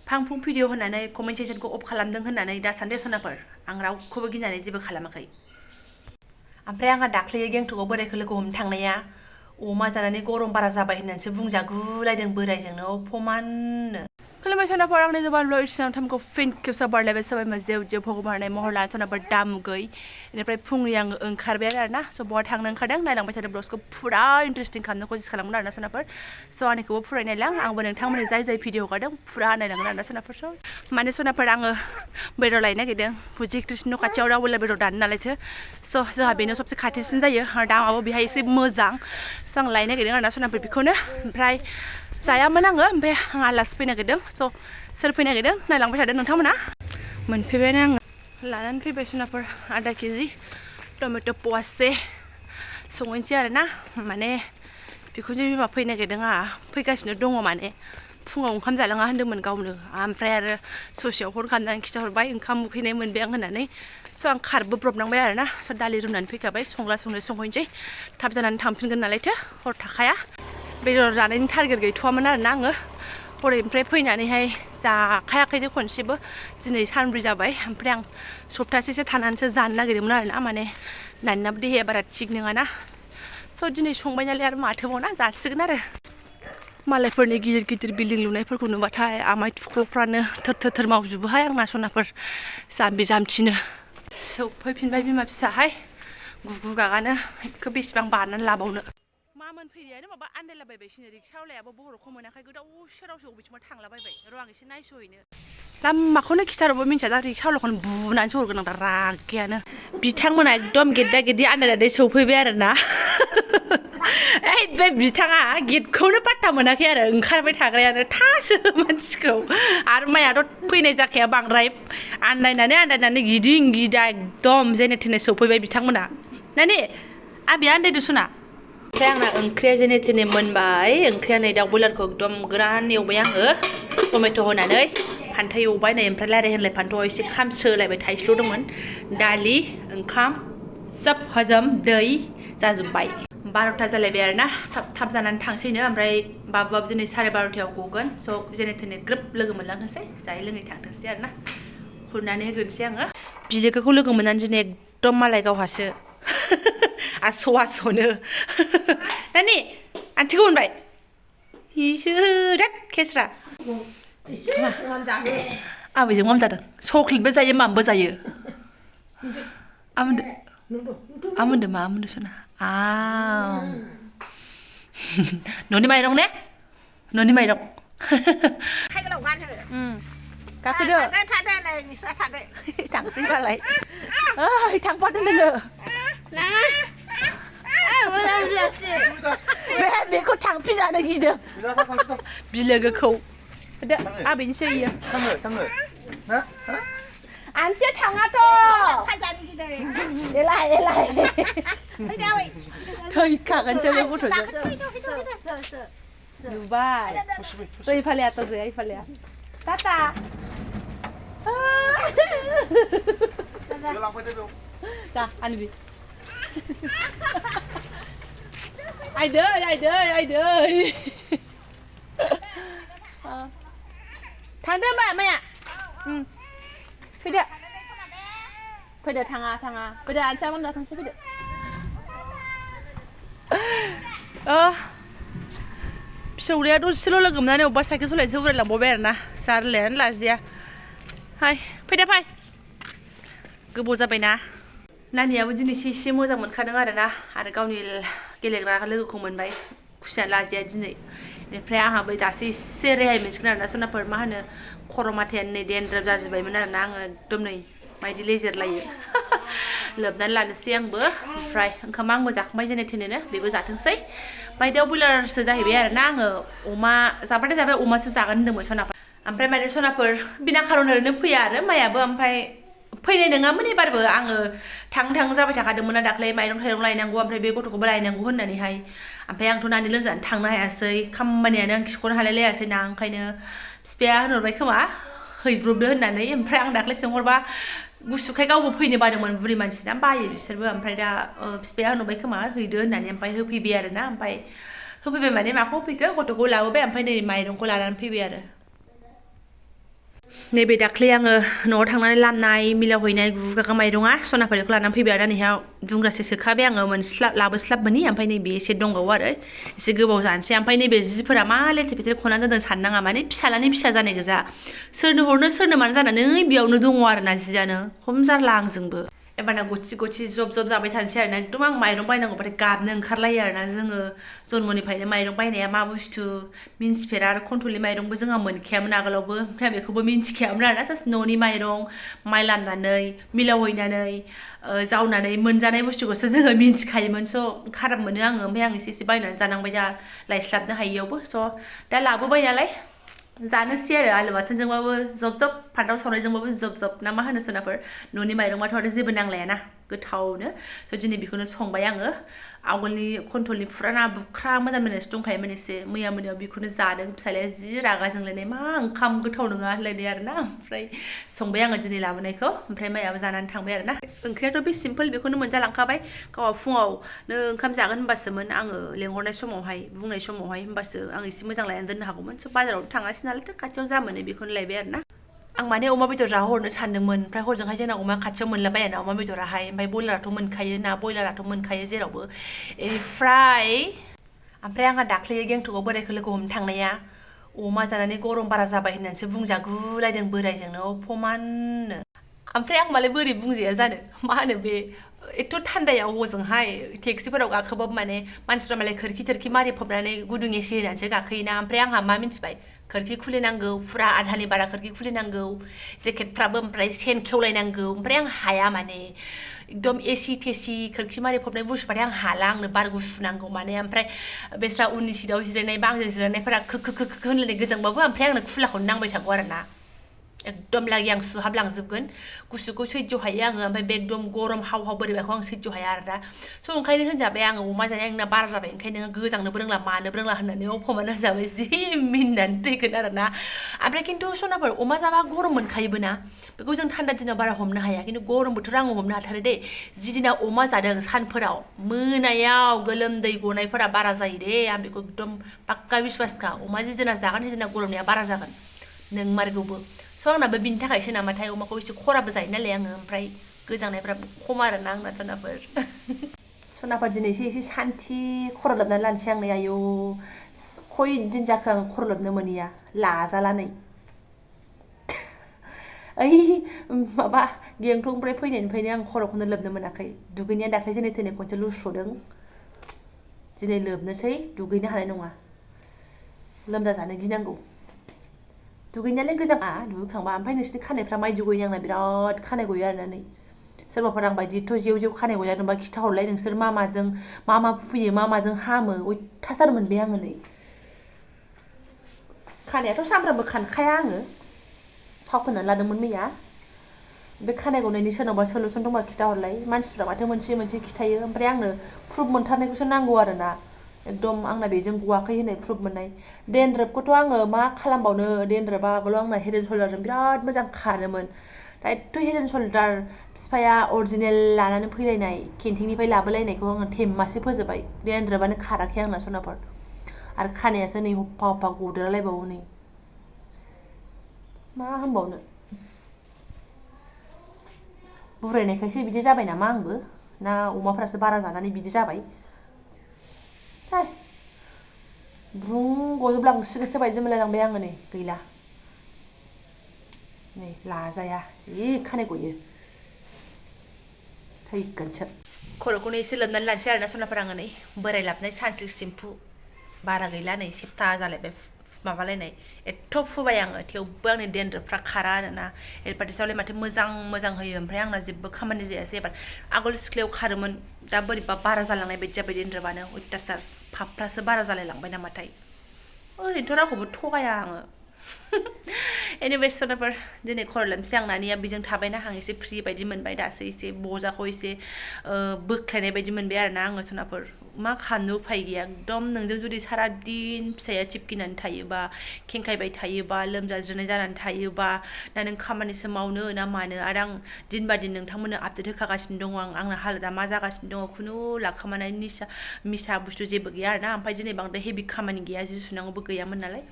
फां फुं भिडिअ होनानै कमेन्ट सेक्सनखौ अफ खालामदों होननानै दा सानदे सनाफोर आं रावखौबो गिनानै जेबो खालामाखै ओमफ्राय आंहा दाख्लै गेंटकआव बोरायखौ लोगो हमनो थांनाया अमा जानानै गरम बारा जाबाय होननानैसो बुंजागुलायदों बोरायजोंनो फमाननो खुलुमबाय सनाफोर आंनि गोबां लयसिनाव थामखौ फिन खेबसा बारलायबाय सोरबा जेव जेव भगबाननाय महर लाना सनाफोर दामुगै बेनिफ्राय फुंनि आङो ओंखारबाय आरोना स' बहा थांनो ओंखारदों नायलांबाय थादों ब्लग्सखौ फुरा इन्टारेस्टिं खालामनो कसिस खालामगोन आरोना सनाफोर स' आंनिखौबो फुराय नायलां आंबो नोंथांमोननि जाय भिडिअ हगारदों फुरा नायलांगोन आरोना सनाफोर स' माने सनाफोर आङो बेदर लायनो नागिरदों फुजि कृष्ण खाथियाव रावबोला बेदर दानो नालायथो स' जोंहा बेनो सबसे खाथिसिन जायो दामाबो बेहाय एसे मोजां स' आं लायनो नागिरदों आरोना सनाफोर बेखौनो ओमफ्राय जायामोन आङो ओमफ्राय आं आलासि फैनो नागिरदों स' सोर फैनो नागिरदों नायलांबाय थादों नोंथांमोना मोनफैबायानो आङो लानानै फैबाय सनाफोर आधा केजि टमेट' पवासे संहैनोसै आरोना माने बिखुनजो बिमा फैनो नागिरदों आंहा फैगासिनो दङ माने फुङाव ओंखाम जालाङा होन्दोंमोन गावनो ओमफ्राय आरो ससेयाव हर खालामनानै खिथाहरबाय ओंखाम उखैनाय मोनबाय आं होननानै स' आं खारबोब्रबनांबाय आरोना स' दालि रुनानै फैखाबाय संहैनोसै थाब जानानै थांफिनगोन नालायथो हर थाखाया बेदर जानायनि टारगेट गैथ'वामोन आरोना आङो हरैनिफ्राय फैनानैहाय जाखायाखैनो खनसेबो दिनै सानब्रै जाबाय ओमफ्राय आं सप्तासेसो थानानैसो जानो नागिरदोंमोन आरोना माने नानिनाबो देहाया बारा थिग नङाना स' दिनै संबाय नालाय आरो माथोबावना जासिगोन आरो मालायफोरनि गिदिर गिदिर बिल्डिं लुनायफोरखौ नुबाथाय आमाय थुख्ल'फ्रानो थोर थोर मावजोबोहाय आंना सनाफोर जाम्बि जाम्थिनो सौफैफिनबाय बिमा फिसाहाय गुगु गागानो बेखौ बेसेबां बारनानै लाबावनो मा मोनफैनायानो माबा आन्दायलाबायबायसिनो रिक्सावालायाबो बर'खौ मोनाखै गोदाव सोरावसो बबेथिंबा थांलाबायबाय र' आं एसे नायस'हैनो लामाखौनो खिथाहरबो मिन्थिया दा रिक्सावालाखौनो बुनानैसो हरगोन आं दा रागायानो बिथांमोना एकदम गेद्दा गेद्दि आन्दायनानै सौफैबाय आरोना ओइ बे बिथाङा गेटखौनो पात्ता मोनाखै आरो ओंखारबाय थाग्रायानो थासो मानसिखौ आरो माइयाथ' फैनाय जाखाया बांद्राय आन्दायनानै गिदिं गिदा एकदम जेने थेने सौफैबाय बिथांमोना नानि आबैया आन्दायदो सना ओमफ्राय आंना ओंख्रिया जेने थेने मोनबाय ओंख्रिया नै दाउ बयलारखौ एकदम गोरान एवबाय आङो टमेट' होनानै फान्थाव एवबाय नै ओमफ्राय लायराय होनलाय फान्थावआव एसे खामस्रोलायबाय थाइस्ल'दोंमोन दालि ओंखाम सोब हजम दै जाजोब्बाय 12ता जालायबाय आरोना थाब जानानै थांसैनो ओमफ्राय बाबुआबो दिनै 12:30 गगोन स' जेने थेने ग्रोब लोगो मोनलांथोंसै जायै लोङै थांथोंसै आरोना खुरनानै होग्रोनोसै आङो बिलोगोखौ लोगो मोननानै दिनै एकदम मालाय गावहासो आस'नो नानि आन्टिखौ मोनबाय इसोर खेस्रा आबैजों मा जादों चक्लेटबो जायो मामबो जायो आमोनदो मा मोनदो सना न'नि माइरं ने न'नि माइरं गाखोदो थांसै बालाय ओइ थांफादो नोङो बेखौ थांफिनजानो गिदों बिलोगोखौ आबैनिसो इयो आन्टिया थाङाथ' एलाय थैखागोनसो बे गथ'जों नुबाय ओइ फालाया त'जों ओइ फालाया टाटा जा आनबि आइदै थांदो होमबा माया फैदो थाङा फैदो आनसिया मोनदा थांसै फैदो फिसौलाया दसेल' लोगो मोननानै अबेबा साइकेल सलायनोसो उरायलांबावबाय आरोना जारलायानो लाजिया हाय फैदो फै गोबाव जाबायना नानियाबो दिनैसो एसे मोजां मोनखादों आरोना आरो गावनि गेलेग्रा लोगोखौ मोनबाय खुसियानो लाजिया दिनै बेनिफ्राय आंहाबो दासो एसे रेहाय मोनसिगोन आरोना सनाफोर मा होनो खर' माथायानो नै डेन्ड्राफ जाजोब्बायमोन आरोना आङो एकदम नै मायदि लेजेरलायो लोबनानै लानोसै आंबो ओमफ्राय ओंखामा आंबो जाखांबाय जेने थेनेनो बेबो जाथोंसै ओमफ्राय दाउ बयलारसो जाहैबाय आरोना आङो अमा जाबाथाय जाबाय अमासो जागोन होन्दोंमोन सनाफोर ओमफ्राय माने सनाफोर बिना खारन ओरैनो फैया आरो माइयाबो ओमफ्राय फैनाय नङामोन एबारबो आङो थां जाबाय थाखादोंमोन दाख्लै माइरं थाइरं लायनांगौ ओमफ्राय बे गथ'खौबो लायनांगौ होननानैहाय ओमफ्राय आंथ' नानि लोमजानानै थांनो हायासै खामानियानो आं खिख'नो हालायलायासै ना ओंखायनो बिफाया होनहरबाय खोमा हैब्रबदो होननानै ओमफ्राय आं दाख्लै सोंहरबा गुसुखाय गावबो फैनो बादोंमोन बुरि मानसिना बायो बिसोरबो ओमफ्राय दा बिफाया होनहरबाय खोमा हैदो होननानै ओमफ्राय होफैबाय आरोना ओमफ्राय होफैबाय माने माखौ होफैखो गथ'खौ लाबोबाय ओमफ्राय नै माइरंखौ लानानै फैबाय आरो नैबे दाख्लै आङो न'आव थांनानै लामनाय मिलाव हैनाय गुगागा माइरङा सनाफारिखौ लानानै फैबाय आरो नैहाय दुंग्रासे सोखाबाय आङो लाबोस्लाब मोनि ओमफ्राय नैबे एसे दंबावो आरो एसे गोबाव जानोसै ओमफ्राय नैबे जिफोरा मा लेथेर फेथेर खनानै दोनदों साननाङा माने फिसालानि फिसा जानाय गोजा सोरनो हरनो सोरनो मानो जानानै बेयावनो दङ आरोना जियानो खम जारला आंजोंबो एबारना गथि गथि जब जब जाबाय थानोसै आरोना एकदम आं माइरं बायनांगौबाथाय गाबनो ओंखारलायो आरोना जोङो जन्मनिफ्रायनो माइरं बायनाया मा बुस्थु मिन्थिफेरा आरो कन्ट्रलनि माइरंबो जोंहा मोनखायामोन आगोलावबो ओमफ्राय बेखौबो मिन्थिखायामोन आरोना जास्ट न'नि माइरं माइ लामनानै मिलाव हैनानै जावनानै मोनजानाय बुस्थुखौसो जोङो मिन्थिखायोमोन स' खाराब मोनो आङो ओमफ्राय आं एसे बायनानै जानांबाय दा लायस्लाबनो हायियावबो स' दा लाबोबाय नालाय जानोसै आरो आलु बाथोनजोंबाबो जब जब फान्थाव सावनायजोंबाबो जब जब ना मा होनो सोनाफोर न'नि माइरंबाथ' आरो जेबो नांलायाना गोथावनो स' दिनै बेखौनो संबाय आङो आवगोलनि कन्ट्रलनि फुराना बुख्रा मोजां मोननायसो दंखायोमोन एसे मैया मोनायाव बेखौनो जादों फिसालाया जि रागा जोंलायनाय मा ओंखाम गोथाव नङा होनलायनाय आरोना ओमफ्राय संबाय आङो दिनै लाबोनायखौ ओमफ्राय मायाबो जानानै थांबाय आरोना ओंख्रियाथ' बे सिम्पोल बेखौनो मोनजालांखाबाय गावहा फुङावनो ओंखाम जागोन होनबासोमोन आङो लेंहरनाय समावहाय बुंनाय समावहाय होमबासो आं एसे मोजां लायनानै दोननो हागौमोन स' बाजाराव थाङासै नालाय खाथियाव जा मोनो बेखौनो लायबाय आरोना आं माने अमा बेदर जाहोहरनो सानदोंमोन ओमफ्राय हजोंहाय जोंना अमा खाथियाव मोनलाबायाना अमा बेदराहाय ओमफ्राय बयलाराथ' मोनखायो ना बयलाराथ' मोनखायो जेरावबो ओमफ्राय आंहा दाख्लै गेंटकआव बोरायखौ लोगो हमनो थांनाया अमा जानानै गरम बारा जाबाय होननानैसो बुंजागुलायदों बोरायजोंनो अफमाननो ओमफ्राय आं मालाय बोरै बुंजाया जानो मा होनो बे एथ' थान्दायाव हजोंहाय टेक्सिफोराव गाखोबाबो माने मानसिफ्रा मालाय खोरखि थोरखि मारिफबनानै गुदुं एसि होनानैसो गाखोयोना ओमफ्राय आंहा मा मिन्थिबाय खोरखि खुलिनांगौ फुरा आधानि बारा खोरखि खुलिनांगौ जेकेटफ्राबो ओमफ्राय सेन खेवलायनांगौ ओमफ्राय आं हाया माने एकदम एसि थेसि खोरखि मारिफबनाय बुस्थुबाथाय आं हाला आंनो बार गुसु नांगौ माने ओमफ्राय बेस्रा उननि सिटआव जिरायनाय बा आंजों जिरायनायफोरा खोक होनलायनाय गोजांबाबो ओमफ्राय आंनो खुलाखौनो नांबाय थागौ आरोना एकदम लागि आं सुहाबलांजोबगोन गुसुखौ सैज्य हायो आङो ओमफ्राय बे एकदम गरम हाव हाव बोरैबाखौ आं सैज्य हाया आरोना स' ओंखायनो होनजाबाय आङो अमा जानाया आंना बारा जाबाय ओंखायनो नोङो गोजांनोबो रोंला मानोबो रोंला होननानै अफमान होजाबाय जि मिनिनानै थैगोन आरोना ओमफ्राय खिन्थु सनाफोर अमा जाबा गरम मोनखायोबो ना बेखौ जों थान्दा दिनाव बारा हमनो हाया खिन्थु गरम बोथोराव आङो हमनो हाथारो दे जि दिनाव अमा जादों सानफोराव मोनायाव गोलोमदै गनायफोरा बारा जायो दे आं बेखौ एकदम पाक्का बिश्वासखा अमा जि दिना जागोन बे दिना गरमनाया बारा जागोन नोंमारगौबो स' आंनाबो बिनि थाखायसो नामाथाय अमाखौ एसे खराबो जायो नालाय आङो ओमफ्राय गोजांनायफ्रा खम आरोना आंना सनाफोर दिनै एसे सान्थि खर' लोबनानै लानोसै आं नै आयौ खयदिन जाखो आं खर' लोबनो मोनिया लाजाला नै ओइ माबा गेंटकनिफ्राय फैनायनिफ्रायनो आं खर'खौनो लोबनो मोनाखै दुगैनाया दाख्लै जेने थेने खनसे लुस्र'दों दिनै लोबनोसै दुगैनो हानाय नङा लोमजाजानो गिनांगौ दुगैनायालाय गोजाङा दुगैखांबा ओमफ्राय नोंसिनि खानायफ्रा मायदि गयो आंना बिराद खानाय गयो आरोना नै सोरबाफोर आं बायदिथ' जेव जेव खानाय गजादोंबा खिथाहरलाय नोंसोर मा माजों मा फुयो मा माजों हामो अयथासार मोनबाय आङो नै खानायाथ' सामफ्रामबो खानखाया आङो थाव फोननानै लादोंमोन मैया बे खानाय गनायनि सोरनावबा सलुसन दंबा खिथाहरलाय मानसिफ्रा माथो मोनसे खिथायो ओमफ्राय आंनो प्रुफ मोनथारनायखौसो नांगौ आरोना एकदम आंना बेजों गवाखै होननाय प्रुफ मोननाय डेनड्रफखौथ' आङो मा खालामबावनो डेनड्रफा आगोलाव आंना हेड एन्ड शल्डारजों बिराद मोजां खारोमोन दा एथ' हेड एन्ड शल्डार बिफाया अरिजिनेल लानानै फैलायनाय केन्टिनिफ्राय लाबोलायनायखौ आङो थेमासे फोजोबबाय डेनड्रफानो खाराखै आंना सनाफोर आरो खानायासो नै हफा हफा गदेरलायबावो नै मा होनबावनो बुरायनायखायसो बिदि जाबाय नामा आंबो ना अमाफ्रासो बारा जानानै बिदि जाबाय ब्रुं गजोबलांसिगोनसो बायदि मोनलायलांबाय आङो नै गैला नै लाजाया जि खानाय गयो थैगोनसो खर'खौनो एसे लोबनानै लानोसै आरोना सनाफोर आङो नै बोराय लाबनाय सानसिल्क सेम्पु बारा गैला नै सेप्ता जालायबाय माबालायनाय एथ' फुबाय आङो थेवबो आंनि डेनड्रफफ्रा खारा आरोना एडभार्टाइसआवलाय माथो मोजां होयो ओमफ्राय आंना जेबो खामानि जायासै एबार आगोल सिख्लायाव खारोमोन दा बोरैबा बारा जालांनाय बायदि जाबाय डेनड्रफानो अयथासार फाबफ्रासो बारा जालायलांबाय नामाथाय ओरैनोथ' रावखौबो थगाया आङो एनिवेज सनाफोर दिनै खर' लोबनोसै आं नानिया बेजों थाबायना आं एसे फ्रि बायदि मोनबाय दासो एसे बजाखौ एसे बोख्लायनाय बायदि मोनबाय आरोना आङो सनाफोर मा खालामनो उफाय गैया एकदम नोंजों जुदि सारा दिन फिसाया चिपकिनानै थायोबा खेंखायबाय थायोबा लोमजाज्रोनाय जानानै थायोबा ना नों खामानिसो मावनो ना मानो आरो आं दिन बा दिन नोंथांमोननो आपडेट होखागासिनो दङ आंना हालोदा मा जागासिनो दङ खुनु लाखोमानाय मिसा बुस्थु जेबो गैया आरोना ओमफ्राय दिनै बांद्राय हेभि खामानि गैया जि सुनांगौबो गैयामोन नालाय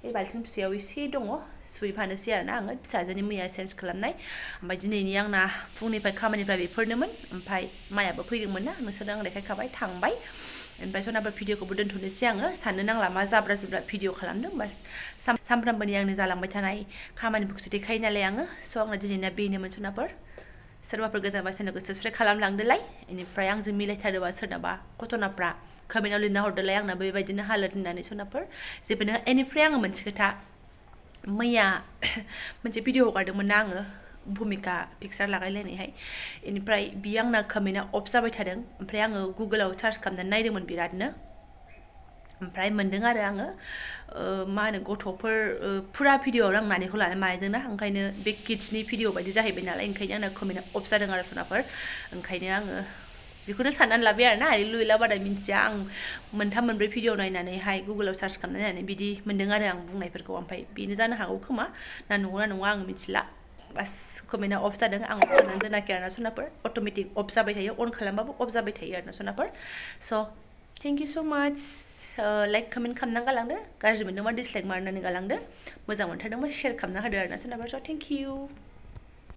बे बाल्थिं फिसायाव एसे दङ सुहैफानोसै आरोना आङो फिसाजोनि मैया चेन्ज खालामनाय ओमफ्राय दिनैनि आंना फुंनिफ्राय खामानिफ्रा बेफोरनोमोन ओमफ्राय मायाबो फैदोंमोन ना नोंसोरनो आं देखायखाबाय थांबाय ओमफ्राय सनाफोर भिडिअखौबो दोनथ'नोसै आङो साननो नांला मा जाब्रा जुब्रा भिडिअ खालामदों बास सामफ्रामबोनि आंनि जालांबाय थानाय खामानिफोरखौसो देखायो नालाय आङो स' आंना दिनैना बेनोमोन सनाफोर सोरबाफोर गोदानबा चेनेलखौ साबस्क्राइब खालामलांदोलाय बेनिफ्राय आंजों मिलायथारोबा सोरनाबा घटनाफ्रा कमेन्टआव लिरना हरदोलाय आंना बेबायदिनो हालोद होननानै सनाफोर जेबो नङा बेनिफ्राय आङो मोनसे खोथा मैया मोनसे भिडिअ हगारदोंमोन ना आङो भुमिका पिक्सार लागायलायनायहाय बेनिफ्राय बियो आंना कमेन्टआ अफ जाबाय थादों ओमफ्राय आङो गुगोलाव सार्च खालामनानै नायदोंमोन बिरादनो ओमफ्राय मोनदों आरो आङो मा होनो गथ'फोर फुरा भिडिअआव आं नानिखौ लानानै बानायदोंना ओंखायनो बे किड्सनि भिडिअ बायदि जाहैबाय नालाय ओंखायनो आंना कमेन्टआ अफ जादों आरो सनाफोर ओंखायनो आङो बेखौनो साननानै लाबाय आरोना आइलु इला बारा मिन्थिया आं मोनथाम मोनब्रै भिडिअ नायनानैहाय गुगोलाव सार्च खालामनानै नायनानै बिदि मोनदों आरो आं बुंनायफोरखौ ओमफ्राय बेनो जानो हागौ खोमा ना नंगौना नङा आं मिथिला बास कमेन्टआ अफ जादों आं अफ खालामनानै दोनाखै आरोना सनाफोर अट'मेटिक अफ जाबाय थायो अन खालामबाबो अफ जाबाय थायो आरोना सनाफोर स' थेंक इउ स' माच लाइक कमेन्ट खालामना गालांदो गाज्रि मोनदोंबा डिसलाइक मारनानै गालांदो मोजां मोनथारदोंबा शेयार खालामना होदो आरोना सोरनाबा स' थेंक इउ